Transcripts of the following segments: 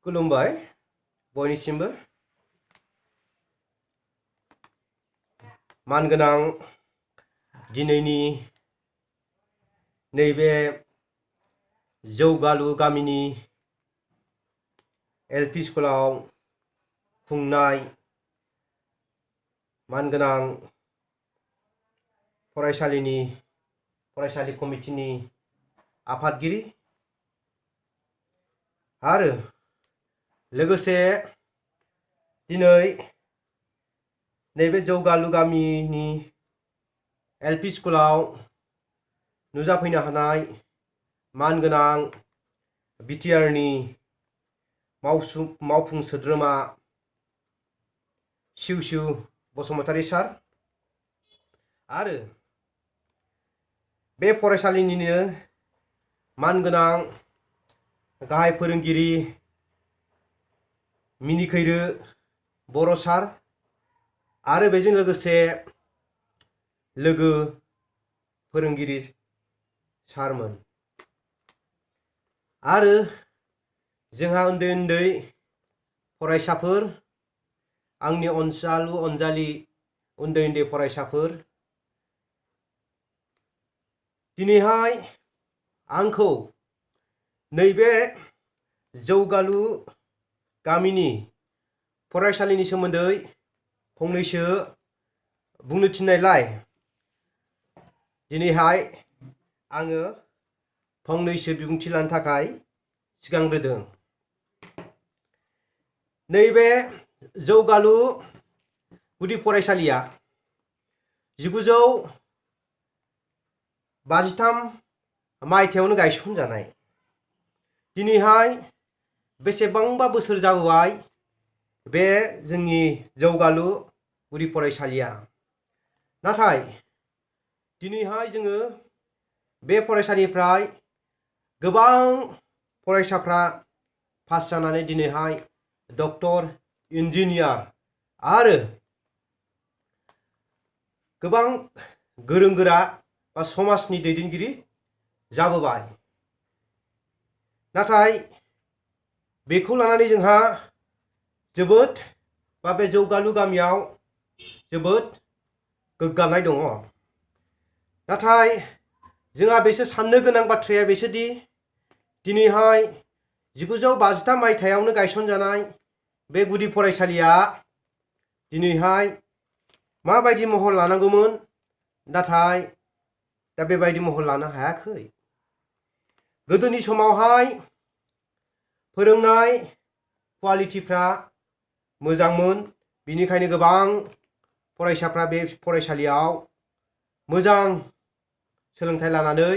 खुलुमबाय बयनिसिमबो मानगोनां दिनैनि नैबे जौगालु गामिनि एलपि स्कुलाव खुंनाय मानगोनां फरायसालि कमिटिनि आफादगिरि आरो लोगोसे दिनै नैबे जौगालु गामिनि एलपि स्कुलाव नुजाफैनो हानाय मानगोनां बिटिआरनि मावफुं सोद्रोमा शिव बसुमतारी सार आरो बे फरायसालिनिनो मानगोनां गाहाय फोरोंगिरि मिनिखैरो बर' सार आरो बेजों लोगोसे लोगो फोरोंगिरि सारमोन आरो जोंहा उन्दै उन्दै फरायसाफोर आंनि अनजालि उन्दै उन्दै फरायसाफोर दिनैहाय आंखौ नैबे जौगालु गामिनि फरायसालिनि सोमोन्दै फंनैसो बुंनो थिननायलाय दिनैहाय आङो फंनैसो बिबुंथि लानो थाखाय सिगांग्रोदों। नैबे जौगालु गुदि फरायसालिया 1953 मायथाइयावनो गायसनजानाय। दिनैहाय बेसेबांबा बोसोर जाबोबाय बे जोंनि जौगालु गुदि फरायसालिया, नाथाय दिनैहाय जोङो बे फरायसालिनिफ्राय गोबां फरायसाफ्रा पास जानानै दिनैहाय डक्टर, इन्जिनियार आरो गोबां गोरों गोरा बा समाजनि दैदेनगिरि जाबोबाय। नाथाय बेखौ लानानै जोंहा जोबोद बे जौगालु गामियाव जोबोद गोग्गानाय दङ। नाथाय जोंहा बेसो साननो गोनां बाथ्राया बेसोदि दिनैहाय 1953 मायथाइयावनो गायसनजानाय बे गुदि फरायसालिया दिनैहाय माबायदि महर लानांगौमोन, नाथाय दा बेबायदि महर लानो हायाखै। गोदोनि समावहाय फोरोंनाय क्वालिटिफ्रा मोजांमोन, बिनिखायनो गोबां फरायसाफ्रा बे फरायसालियाव मोजां सोलोंथाइ लानानै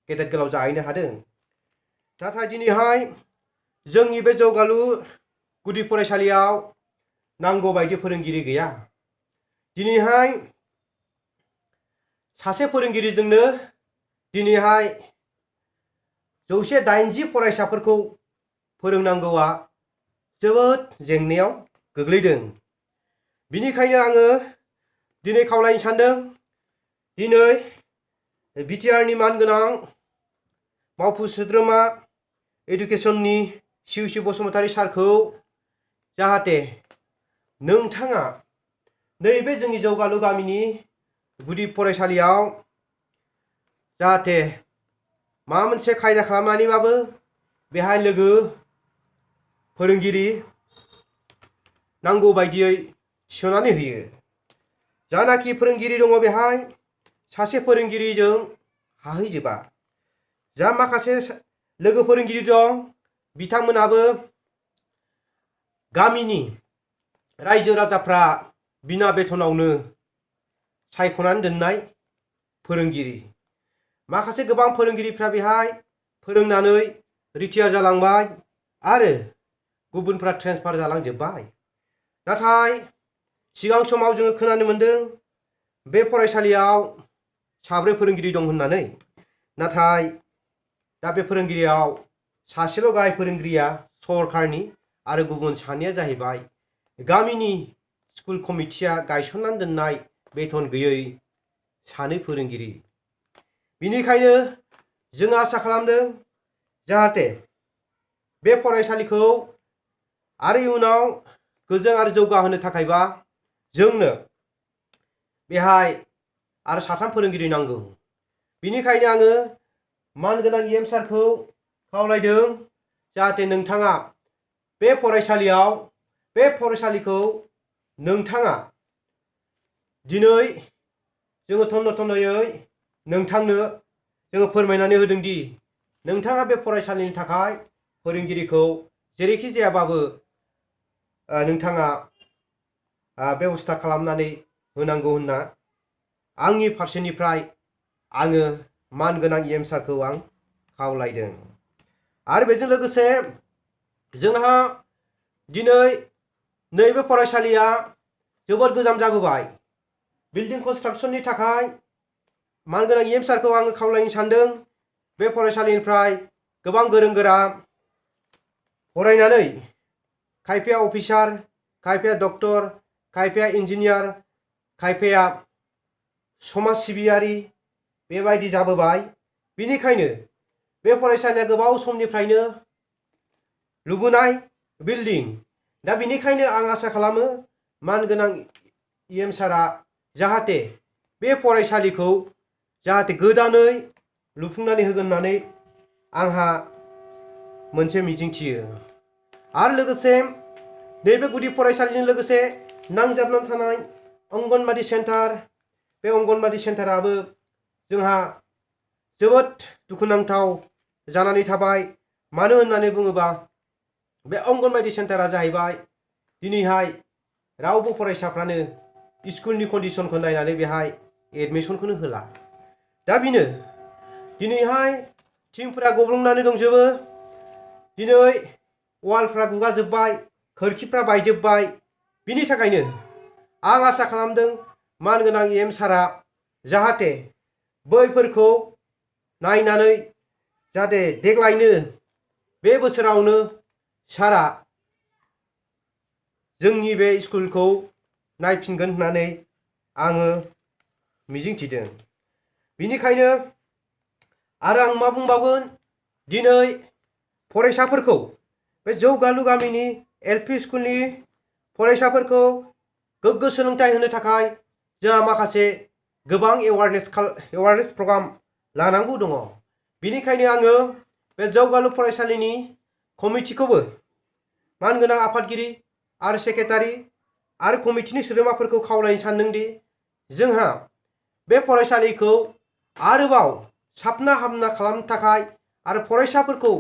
गेदेर गोलाव जाहैनो हादों। नाथाय दिनैहाय जोंनि बे जौगालु गुदि फरायसालियाव नांगौ बायदि फोरोंगिरि गैया। दिनैहाय सासे फोरोंगिरिजोंनो दिनैहाय 180 फरायसाफोरखौ फोरोंनांगौआ जोबोद जेंनायाव गोग्लैदों। बिनिखायनो आङो दिनै खावलायनो सानदों, दिनै बिटिआरनि मानगोनां मावफुं सोद्रोमा एडुकेसननि शिव बसुमतारी सारखौ जाहाथे नोंथाङा नैबे जोंनि जौगालु गामिनि गुदि फरायसालियाव जाहाथे माबा मोनसे खायदा खालामनानैबाबो बेहाय लोगो फोरोंगिरि नांगौ बायदियै थिसननानै होयो। जानाखि फोरोंगिरि दङ बेहाय सासे फोरोंगिरिजों हाहैजोबा। जा माखासे लोगो फोरोंगिरि दं बिथांमोनाबो गामिनि रायजो राजाफ्रा बिना बेथनावनो सायख'नानै दोननाय फोरोंगिरि। माखासे गोबां फोरोंगिरिफ्रा बेहाय फोरोंनानै रिटायार जालांबाय आरो गुबुनफ्रा ट्रेन्सफार जालांजोब्बाय। नाथाय सिगां समाव जोङो खोनानो मोन्दों बे फरायसालियाव 3 फोरोंगिरि दं होननानै। नाथाय दा बे फोरोंगिरियाव सासेल' गाहाय फोरोंगिरिया सरकारनि आरो गुबुन सानैया जाहैबाय गामिनि स्कुल कमिटिया गायसननानै दोननाय बेथन गैयै 2 फोरोंगिरि। बिनिखायनो जों आसा खालामदों जाहाथे बे फरायसालिखौ आरो इयुनाव गोजों आरो जौगाहोनो थाखायबा जोंनो बेहाय आरो 3 फोरोंगिरि नांगौ। बिनिखायनो आङो मानगोनां EM सारखौ खावलायदों जाहाथे नोंथाङा बे फरायसालिखौ नोंथाङा दिनै जोङो थन्न'-थन्न'यै नोंथांनो जोङो फोरमायनानै होदों दि नोंथाङा बे फरायसालिनि थाखाय फोरोंगिरिखौ जेरैखि जायाबाबो नोंथाङा बेबस्था खालामनानै होनांगौ होनना आंनि फारसेनिफ्राय आङो मानगोनां EM सारखौ आं खावलायदों। आरो बेजों लोगोसे जोंहा दिनै नैबे फरायसालिया जोबोद गोजाम जाबोबाय। बिल्डिं कन्स्ट्राक्शननि थाखाय मानगोनां EM सारखौ आङो खावलायनो सानदों बे फरायसालिनिफ्राय गोबां गोरों गोरा फरायनानै खायफाया अफिसार, खायफाया डक्टर, खायफाया इन्जिनियार, खायफाया समाज सिबियारि बेबायदि जाबोबाय। बिनिखायनो बे फरायसालिया गोबाव समनिफ्रायनो लुबोनाय बिल्डिं। दा बिनिखायनो आं आसा खालामो मानगोनां EM सारा जाहाथे बे फरायसालिखौ जाहाथे गोदानै लुफुंनानै होगोन होननानै आंहा मोनसे मिजिंथियो। आरो लोगोसे नैबे गुदि फरायसालिजों लोगोसे नांजाबनानै थानाय अंगनबादि सेन्टार, बे अंगनबादि सेन्टाराबो जोंहा जोबोद दुखुनांथाव जानानै थाबाय। मानो होननानै बुङोबा बे अंगनबादि सेन्टारा जाहैबाय दिनैहाय रावबो फरायसाफ्रानो स्कुलनि कन्डिशनखौ नायनानै बेहाय एडमिसनखौनो होला। दा बेनो दिनैहाय थिंफोरा गब्लंनानै दंजोबो, दिनै वालफ्रा गुगाजोब्बाय, खोरखिफ्रा बायजोब्बाय। बिनि थाखायनो आं आसा खालामदों मानगोनां EM सारा जाहाथे बैफोरखौ नायनानै जाहाथे देग्लायनो बे बोसोरावनो सारा जोंनि बे स्कुलखौ नायफिनगोन होननानै आङो मिजिंथिदों। बिनिखायनो आरो आं मा बुंबावगोन, दिनै फरायसाफोरखौ बे जौगालु गामिनि LP स्कुलनि फरायसाफोरखौ गोग्गो सोलोंथाइ होनो थाखाय जोंहा माखासे गोबां एवारनेस प्रग्राम लानांगौ दङ। बिनिखायनो आङो बे जौगालु फरायसालिनि कमिटिखौबो मानगोनां आफादगिरि आरो सेक्रेटारि आरो कमिटिनि सोद्रोमाफोरखौ खावलायनो सानदों दि जोंहा बे फरायसालिखौ आरोबाव साबना हामना खालामनो थाखाय आरो फरायसाफोरखौ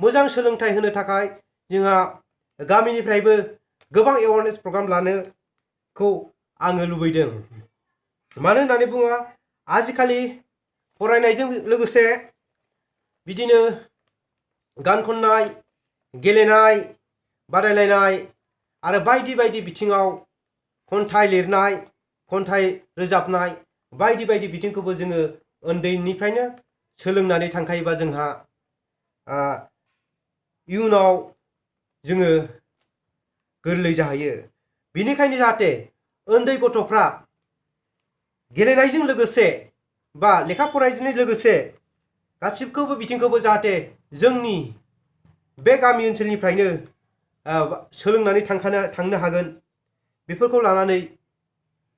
मोजां सोलोंथाइ होनो थाखाय जोंहा गामिनिफ्रायबो गोबां एवारनेस प्रग्राम लानोखौ आङो लुबैदों। मानो होननानै बुङोबा आजिखालि फरायनायजों लोगोसे बिदिनो गान खननाय, गेलेनाय बादायलायनाय आरो बायदि बायदि बिथिङाव खन्थाइ लिरनाय, खन्थाइ रोजाबनाय बायदि बायदि बिथिंखौबो जोङो उन्दैनिफ्रायनो सोलोंनानै थांखायोबा जोंहा इयुनाव जोङो गोरलै जाहैयो। बिनिखायनो जाहाथे उन्दै गथ'फ्रा गेलेनायजों लोगोसे बा लेखा फरायनायजों लोगोसे गासिबखौबो बिथिंखौबो जाहाथे जोंनि बे गामि ओनसोलनिफ्रायनो सोलोंनानै थांनो हागोन, बेफोरखौ लानानै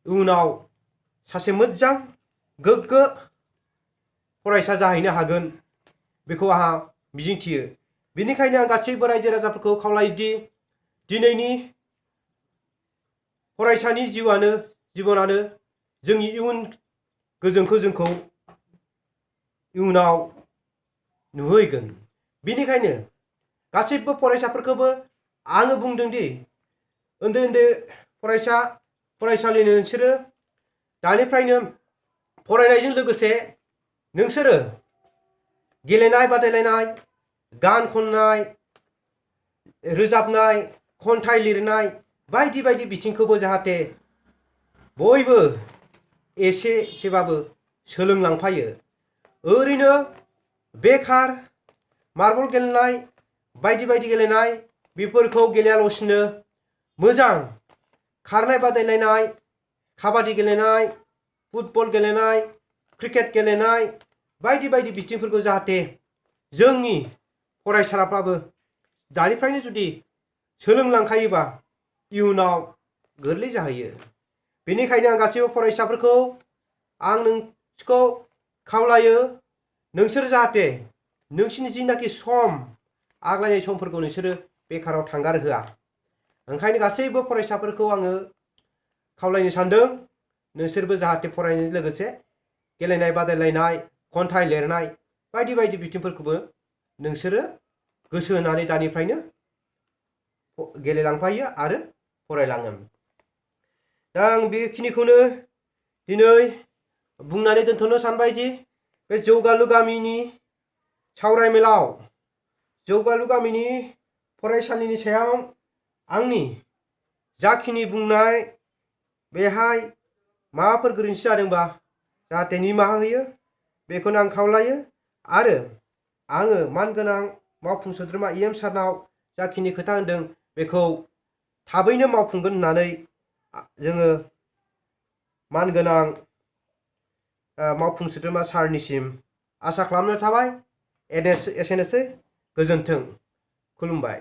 उनाव सासे मोजां गोग्गो फरायसा जाहैनो हागोन बेखौ आंहा मिजिंथियो। बेनिखायनो आं गासैबो रायजो राजाफोरखौ खावलायोदि दिनैनि फरायसानि जिबनानो जोंनि इयुन गोजोनखौ जोंखौ इयुनाव नुहोगोन। बेनिखायनो गासैबो फरायसाफोरखौबो आङो बुंदों दि उन्दै उन्दै फरायसालिनि नोंसोरो दानिफ्रायनो फरायनायजों लोगोसे नोंसोरो गेलेनाय बादायलायनाय, गान खननाय, रोजाबनाय, खन्थाइ लिरनाय बायदि बायदि बिथिंखौबो जाहाथे बयबो एसेबाबो सोलोंलांफायो। ओरैनो बेखार मार्बल गेलेनाय बायदि बायदि गेलेनाय बेफोरखौ गेलेयालासिनो मोजां खारनाय बादायलायनाय, काबादि गेलेनाय, फुटबल गेलेनाय, क्रिकेट गेलेनाय बायदि बायदि बिथिंफोरखौ जाहाथे जोंनि फरायसाफ्राबो दानिफ्रायनो जुदि सोलोंलांखायोबा इयुनाव गोरलै जाहैयो। बेनिखायनो आं गासैबो फरायसाफोरखौ आं नोंसोरखौ खावलायो, नोंसोर जाहाथे नोंसिनि जिनाखि सम आग्लायनाय समफोरखौ नोंसोरो बेखाराव थांगारहोआ। ओंखायनो गासैबो फरायसाफोरखौ आङो खावलायनो सानदों, नोंसोरबो जाहाथे फरायनायजों लोगोसे गेलेनाय बादायलायनाय, खन्थाइ लिरनाय बायदि बायदि बिथिंफोरखौबो नोंसोरो गोसो होनानै दानिफ्रायनो गेलेलांफायो आरो फरायलाङो। दा आं बेखिनिखौनो दिनै बुंनानै दोनथ'नो सानबाय दि बे जौगालु गामिनि सावरायमेलाव जौगालु गामिनि फरायसालिनि सायाव आंनि जाखिनि बुंनाय बेहाय माबाफोर गोरोन्थि जादोंबा जाहाथे निमाहा होयो बेखौनो आं खावलायो। आरो आङो मानगोनां मावफुं सोद्रोमा EM सारनाव जाखिनि खोथा होनदों बेखौ थाबैनो मावफुंगोन होननानै जोङो मानगोनां मावफुं सोद्रोमा सारनिसिम आसा खालामनाय थाबाय। एसेनोसै, गोजोन्थों, खुलुमबाय।